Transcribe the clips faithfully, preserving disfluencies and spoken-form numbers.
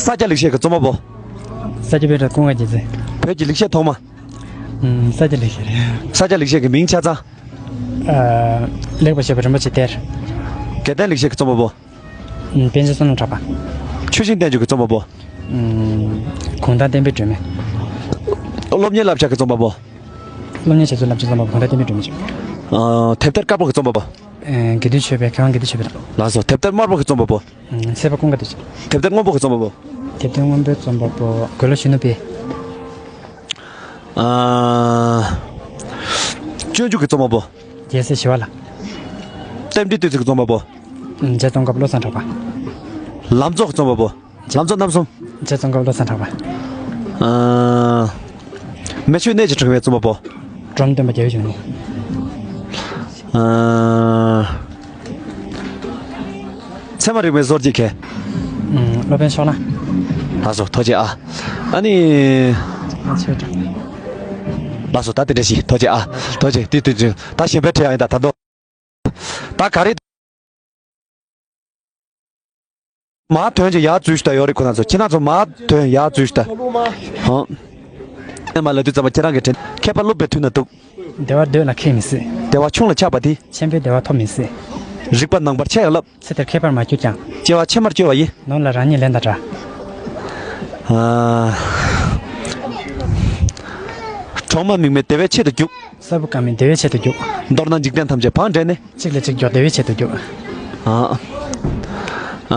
ས་སྐྱ་ལེགས་བཤད་ཀྱི་རྩོམ་པ་པོ། ས་སྐྱ་པཎྜི་ཏ་ཀུན་དགའ་རྒྱལ་མཚན། བོད་ཀྱི་ལེགས་བཤད་ཐོག་མ། ཨུམ། ས་སྐྱ་ལེགས་བཤད་རེད། ས་སྐྱ་ལེགས་བཤད་ཀྱི་མིང་ཆ་ཚང་། ཨ། ལེགས་པར་བཤད་པ་རིན་པོ་ཆེའི་གཏེར། དགེ་ལྡན་ལེགས་བཤད་ཀྱི་རྩོམ་པ་པོ། ཨུམ། པཎ་ཆེན་བསོད་ནམས་གྲགས་པ། ཆོས་དབྱིངས་བསྟན་འགྱུར་གྱི་རྩོམ་པ་པོ། ཨུམ། གུང་ཐང་བསྟན་པའི་སྒྲོན་མེ། སློབ་གཉེར་བསླབ་བྱ་གི་རྩོམ་པ་པོ། སློབ་གཉེར་བྱ་ཚུལ་བསླབ་བྱའི་རྩོམ་པ་པོ་གུང་ཐང་བསྟན་པའི་སྒྲོན་མེ་བྱུང་། ཨ། དེབ་ཐེར་དཀར་པོ་གི་རྩོམ་པ་པོ། ཨེ། དགེ་འདུན་ཆོས་འཕེལ། མཁས་དབང་དགེ་འདུན་ཆོས་འཕེལ་དང་། ལགས་སོ། དེབ་ཐེར་དམར་པོ་གི་རྩོམ་པ་པོ། ཨུམ། སྲིད་པ་ཀུན་དགའ་བདེ་ཆེན། དེབ་ཐེར་སྔོན་པོ་གི་རྩོམ་པ་པོ། དེབ་ཐེར་སྔོན་པོའི་རྩོམ་པ་པོ་དགེ་སློང་གཞོན་ནུ་དཔལ། ཨ། སྤྱོད་འཇུག་གི་རྩོམ་པ་པོ། རྒྱལ་སྲས་ཞི་བ་ལྷ། རྟེན་འབྲེལ་བསྟོད་ཚིག་གི་རྩོམ་པ་པོ། རྗེ་ཙོང་ཁ་པ་བློ་བཟང་གྲགས་པ། ལམ་གཙོ་གི་རྩོམ་པ་པོ། ལམ་གཙོ་རྣམ་གསུམ། རྗེ་ཙོང་ཁ་པ་བློ་བཟང་གྲགས་པ། ཨ། མི་ཆོས་གནད་ཀྱི་དྲུག་པའི་རྩོམ་པ་པོ། འབྲོམ་སྟོན་པ་རྒྱལ་བའི་འབྱུང་གནས། ཨ། ཚད་མ་རིག་པའི་བཟོ་བཅོས་མཁན། ཨུམ། སློབ་དཔོན་ཕྱོགས་གླང་། ལགས་སོ། ཐུགས་རྗེ་ཆེ་ཨ། ཨ་ནི། ཨ། ཆོས་གྲགས། ལགས་སོ། ད་དེ་འདྲ་ཞིག་ཐུགས་རྗེ་ཆེ་ཨ། ཐུགས་རྗེ་ཆེ། དེ་དེ་ད་གཞན་པའི་གྲས་ཡང་ཡིན། ད་ད་དོ། ད་ག་རེ། མར་ཐོན་ཅིག་ཡར་འཛུལ་ཤོག་ད། ཡོད་རེད། ཁོ་རང་ཚོ། ཁྱེད་རང་ཚོ་མར་ཐོན། ཡར་འཛུལ་ཤོག་ད། ཧང་། ཨེ་མ་ལབ་དུས་ཙམ་པ་ཁྱེད་རང་གི་དྲན། མཁས་པ་སློབ་པའི་མཐུ་ན་སྡུག། བདེ་བ་འདོད་ལ་མཁས་མི་སྲིད། བདེ་བ་ཆུང་ལ་ཆགས་པ་དེ། ཆེན་པོའི་བདེ་བ་ཐོབ་མི་སྲིད། རིག་པ་ནང་པར་ཆེ་ཡང་བསླབ། ཚེ་འདིར་མཁས་པར་མ་གྱུར་ཀྱང་། སྐྱེ་བ་ཕྱི་མར་སྐྱོ་བ་ཡི། ནོར་ལ་རང་ཉིད་ལན་དང་འདྲ། ཨ། གྲོག་མ་མིག་མེད་བདེ་བའི་ཆེད་དུ་རྒྱུག། གསར་བུ་དཀར་མིན་བདེ་བའི་ཆེད་དུ་རྒྱུག། མདོར་ན་འཇིག་རྟེན་ཐམས་ཅད་བང་བསྒྲལ་ནས། གཅིག་ལ་གཅིག་མགྱོགས་བདེ་བའི་ཆེད་དུ་རྒྱུག། ཨ། ཨ།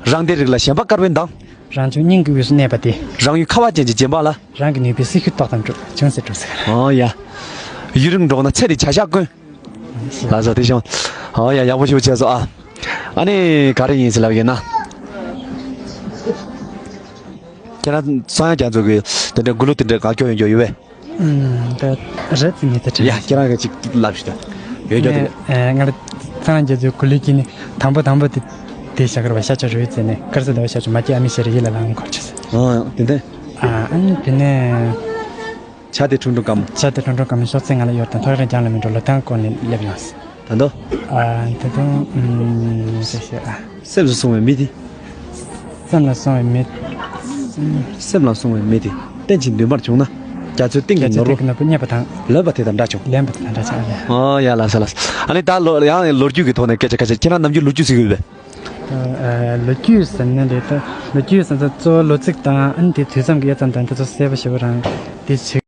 རང་སྡེའི་རིགས་ལ་ཞེན་པ་དཀར་པོའི་མདངས། རང་བྱུང་སྙིང་གི་དབུས་སུ་གནས་པ་དེ། རང་ཡུལ་ཁ་བ་ཅན་གྱི་རྗེན་པ་ལ། རང་གི་ནུས་པའི་སྲི་ཞུ་ཏོག་ཙམ་སྒྲུབ། ཅུང་ཟད་སྒྲུབ་ཟེར། ཨོ་ཡ། ཡུན་རིང་འགྲོགས་ན་ཚེ་འདིའི་བྱ་བཞག་ཀུན། ལགས་སོ། དེ་བྱུང་། ཨོ་ཡ། ཡག་པོ་ཞེ་པོ་བྱས་སོང་ཨ། ཨ་ནི་ག་རེ་ཡིན་ཟེར་ལབ་ཡིན་ན། ཁྱེད་རང་གསང་ཡང་རྒྱ་མཚོ་གི་དེ་འདྲའི་མགུར་གླུ་དེ་འདྲའི་དགའ་སྐྱོ་ཡོད་རྒྱུ་ཡོད་པས། ཨུམ། ད་རེད་ཙི་ངས་ད་དྲན། ཡ། ཁྱེད་རང་གིས་ཅིག་ལབ་ཞུ་ད། ཡོད་རྒྱུ་དེ་རེད། ང་ལ་གསང་ཡང་རྒྱ་མཚོའི་མགུར་གླུ་གི་ནི་དང་པོ་དང་པོ་དེ་དེ་ཞྭ་དཀར་བ་ཤ་ཆ་རུས་བཙན་ནས། དཀར་ས་ཟླ་བ་ཤ་ཆུ་མ་སྐྱེས་ཨ་མའི་ཞལ་རས། ཡིད་ལ་ལང་འཁོར་ཆེ་ཟེར། ཨ། དེ་འདྲ། ཨ། ཨ་ནི་དེ་ནས། བྱ་དེ་ཁྲུང་ཁྲུང་སྐམ། བྱ་དེ་ཁྲུང་ཁྲུང་སྐམ། ཤོག་ཚད་ང་ལ་གཡོར་དང་། ཐོག་རེ་རྒྱང་ལ་མི་འགྲོ། ལོ་ཐང་བསྐོར་ནས་སླེབས་ཡོང་ཟེར། ད་དོ། ཨ། ད་དུང་། ཨུམ། ཞེས་ཞེས་ཨ། སེམས་སུ་བཟུང་བའི་མི་དེ། སེམས་ལ་བཟུང་བའི་མི། སེམས་ལ་བཟུང་བའི་མི་དེ། རྟེན་ཅིང་འདུན་པར་བྱུང་ན། རྒྱ་མཚོའི་གཏིང་གི་རྒྱ་མཚོའི་ནོར་བུ། གཏིང་གི་ནོར་བུ་རྙེད་པ་དང་། ལེན་པ་དེ་དང་འདྲ་བྱུང་། ལེན་པ་དེ་དང་འདྲ་བྱུང་། ཨ་ལས། ཨོ་ཡ། ལགས་སོ་ལགས་སོ། ཨ་ནི་ད་ལོ་ཡང་ལོ་རྒྱུས་ཀྱི་ཐོག་ནས་སྐད་ཆ་ཁ་ཤས། ཁྱེད་རང་ནམ་རྒྱུན་ལོ་རྒྱུས་ཟེར་གྱི་ཡོད་པས། ཨ། ལོ་རྒྱུས་ཟེར་ན་ལས་ད་ལོ་རྒྱུས་ཟེར་ན་གཙོ་བོ་ལོ་ཚིགས་དང་། ཨ་ནི་དེ་དུས་མཚམས་ཀྱི་དབྱེ་མཚམས་དང་། དེ་ཚོ་གསལ་པོ་ཞེ་པོ་རང་དེ་བྱེད།